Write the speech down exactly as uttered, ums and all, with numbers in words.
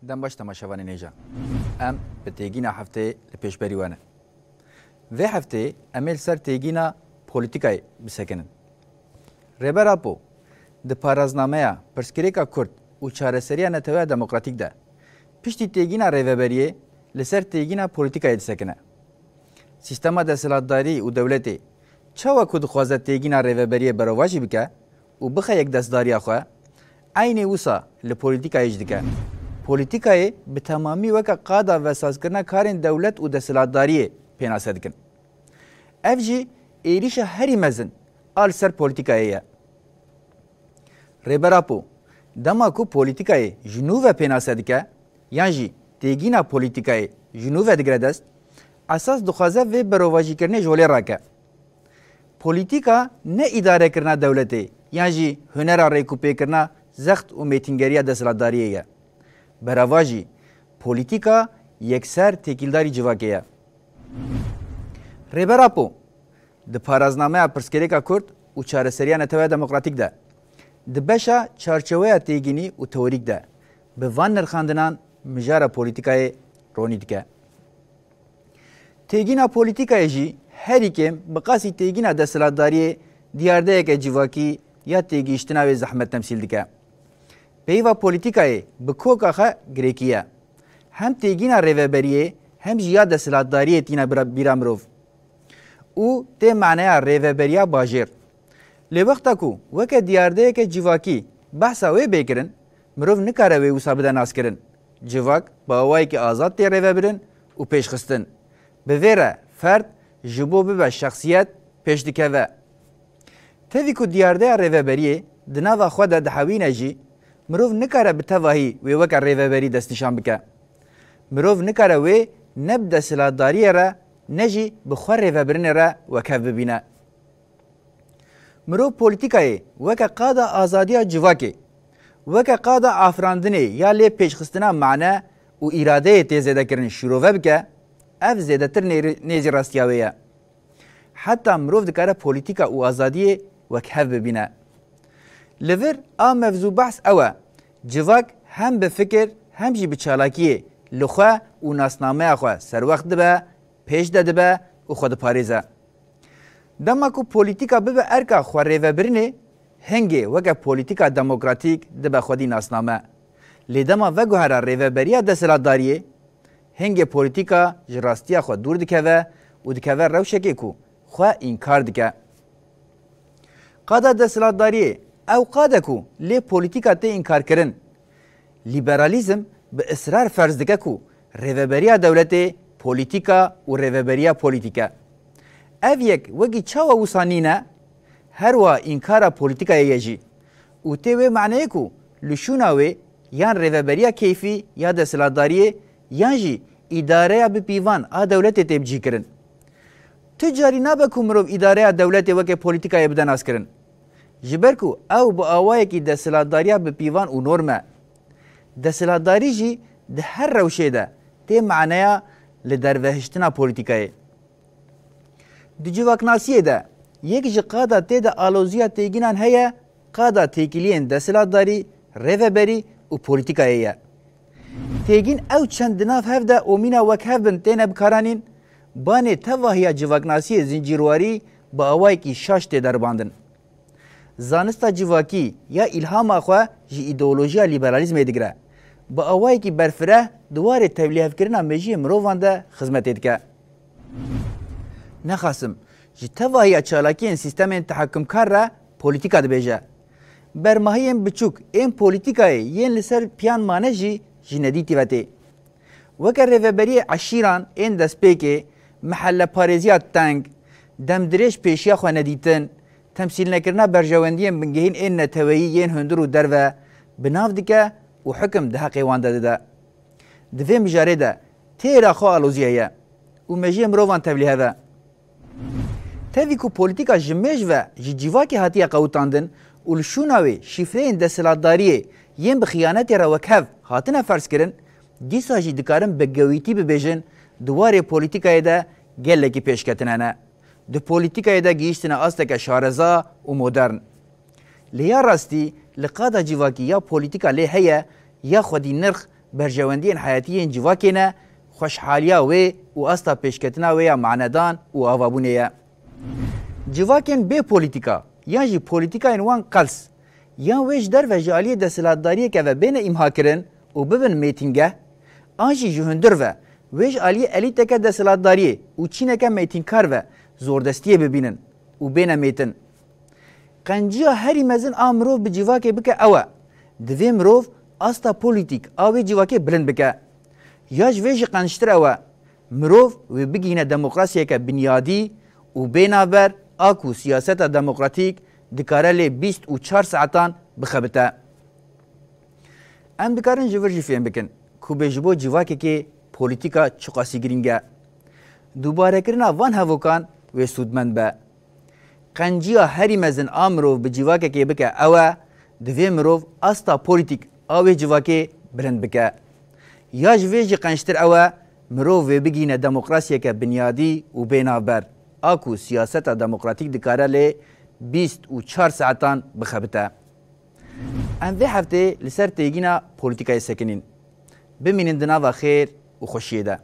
Dem baş temaşevanên hêja. Em bi têgîna hefteyê li pêşberî we ne. Vê hefteyê em ê li ser têgîna polîtîkayê bisekinin. Rêber Apo di paraznameya pirsgirêka Kurd û çareseriya neteweya demokratîk de piştî têgîna rêveberiyê li ser têgîna polîtîkayê disekine. Sîstema desthilatdarî û dewletê çawa ku dixwaze têgîna rêveberiyê berovajî bike û bixe yekdestdariya xwe, eynî wisa li polîtîkayê jî dike. Polîtîkayê bi temamî weke qada vesazkirina karên dewlet û desthilatdariyê pênase dikin. Ev jî êrîşa herî mezin a li ser polîtîkayê ye. Rêber Apo, dema ku polîtîkayê ji nû ve pênase dike, yan jî têgîna polîtîkayê ji nû ve digire dest, esas dixwaze vê berovajîkirinê ji holê rake. Polîtîka ne îdarekirina dewletê, yan jî hunera rêkûpêkirina zext û mêtingeriya desthilatdariyê ye. Berava jî, polîtîka yekser têkildarî civakê ye. Rêber Apo, di paraznameya pirsgirêka Kurd û çareseriya neteweya demokratîk de, di beşa çarçeweya têgînî û teorîk de bi van nirxandinan mijara polîtîkayê ronî dike. Têgîna polîtîkayê jî herî kêm bi qasî têgîna desthilatdariyê diyardeyeke civakî ya têgihiştina wê zehmet temsîl dike. Peyva polîtîkayê bi koka xwe girêkî ye. Hem têgîna rêveberiyê hem jî ya desthilatdariyê tîne bira-, bîra mirov. Û tê maneya rêveberiya bajêr. Lê wexta ku weke diyardeyeke civakî behsa wê bê kirin, mirov nikare wê wisa bide naskirin. Civak bi awayekî azad tê rêvebirin û pêşxistin. Bi vê re ferd ji bo bibe şexsiyet pêş dikeve. Tevî ku diyardeya rêveberiyê di nava xwe de dihewîne jî, mirov nikare bi tevahî wê weke rêveberî destnîşan bike. Mirov nikare wê ne bi desthilatdariyê re ne jî bi xwe rêvebirinê re wekhev bibîne. Mirov polîtîkayê weke qada azadiya civakê, weke qada afirandinê ya lê pêşxistina mane û îradeyê tê zêdekirin şîrove bike, ev zêdetir nêri-, nêzî rastiya wê ye. Heta mirov dikare polîtîka û azadiyê wekhev bibîne. Li vir a mevzû behs ew e, civak hem bi fikir hem jî bi çalakiyê li xwe û nasnameya xwe serwext dibe, pêş de dibe û xwe diparêze. Dema ku polîtîka bibe erka xwerêvebirinê, hingê weke polîtîka demokratîk dibe xwedî nasname. Lê dema veguhere rêveberiya desthilatdariyê, hingê polîtîka ji rastiya xwe dûr dikeve û dikeve rewşekê ku xwe înkar dike. Qada desthilatdariyê ew qad e ku lê polîtîka tê înkarkirin. Lîberalîzm bi israr ferz dike ku rêveberiya dewletê polîtîka û rêveberiya polîtîk e. Ev yek wekî çawa wisa nîne, her wiha înkara polîtîkayê ye jî. Û tê wê maneyê ku li şûna wê yan rêveberiya keyfî ya desthilatdariyê yan jî îdareya bi pîvan a dewletê tê bicihkirin. Tu carî nabe ku mirov îdareya dewletê weke polîtîkayê bide naskirin. Ji ber ku ew bi awayekî desthilatdariya bi pîvan û norm e. Desthilatdarî jî di her rewşê de tê maneya li dervehiştina polîtîkayê. Di civaknasiyê de yek ji qada tê de aloziya têgînan heye, qada têkiliyên desthilatdarî, rêveberî û polîtîkayê ye. Têgîn ew çend di nav hev de omîna wekhev bin têne bikaranîn, banê tevahiya civaknasiyê zincîrwarî bi awayekî şaş tê deribandin. Zanista civakî ya îlhama xwe ji îdeolojiya lîberalîzmê digire. Bi awayekî berfireh di warê tevlîhevkirina mejiyê mirovan de xizmetê dike. Nexasim, ji tevahiya çalakiyên sîstemên tehekimkar re polîtîka dibêje. Bermahiyên biçûk ên polîtîkayê yên li ser piyan mane jî ji nedîtî ve tê. Weke rêveberiyê eşîran ên destpêkê, meheleparêziya teng, demdirêj pêşiya xwe nedîtin, temsîlnekirina berjewendiyên bingehîn ên neteweyî yên hundir û derve bi nav dike û hikim di heqê wan de dide. Di vê mijarê de têra xwe aloziye ye û mejiyê mirovan tevlîhev e. Tevî ku polîtîka ji mêj ve ji civakê hatiye qewitandin û li şûna wê şîfreyên desthilatdariyê yên bi xiyanetê re wekhev hatine ferzkirin, dîsa jî dikarin bi gewîtî bibêjin di warê polîtîkayê de gelekî pêşketin hene. Di polîtîkayê de gihîştine asteke şareza û modern. Lê ya rastî li qada civakî ya polîtîka lê heye ya xwedî nirx berjewendiyên heyetî yên civakê ne, xweşhaliya wê û asta pêşketina wê ya manedan û avabûnê ye. Civakên bê polîtîka yan jî polîtîkayên wan qels yan wê ji derve ji aliyê desthilatdariyeke ve bêne îmhakirin û bibin mêtîngeh, an jî ji hundir ve wê ji aliyê elîteke desthilatdariyê û çîneke mêtînkar ve zordestiyê bibînin û bêne mêtin. Qenciya herî mezin a mirov bi civakê bike ew e. Divê mirov asta polîtîk a wê civakê bilind bike. Ya ji vê jî qenctir ew e. Mirov wê bigihîne demokrasiyeke binyadî û bê navber a ku siyaseta demokratîk dikare lê bîst û çar saetan bixebite. Em dikarin ji vir jî fêm bikin ku bê ji bo civakekê polîtîka çiqasî girîng e. Dubarekirina van hevokan wê sûdmend be. Qenciya herî mezin a mirov bi civakekê bike ew e, divê mirov asta polîtîk a wê civakê bilind bike. Ya ji vê jî qenctir ew e, mirov wê bigihîne demokrasiyeke binyadî û bê navber, a ku siyaseta demokratîk dikare lê bîst û çar saetan bixebite. Em vê heftê li ser têgîna polîtîkayê sekinîn. Bimînin di nava xêr û xweşiyê de.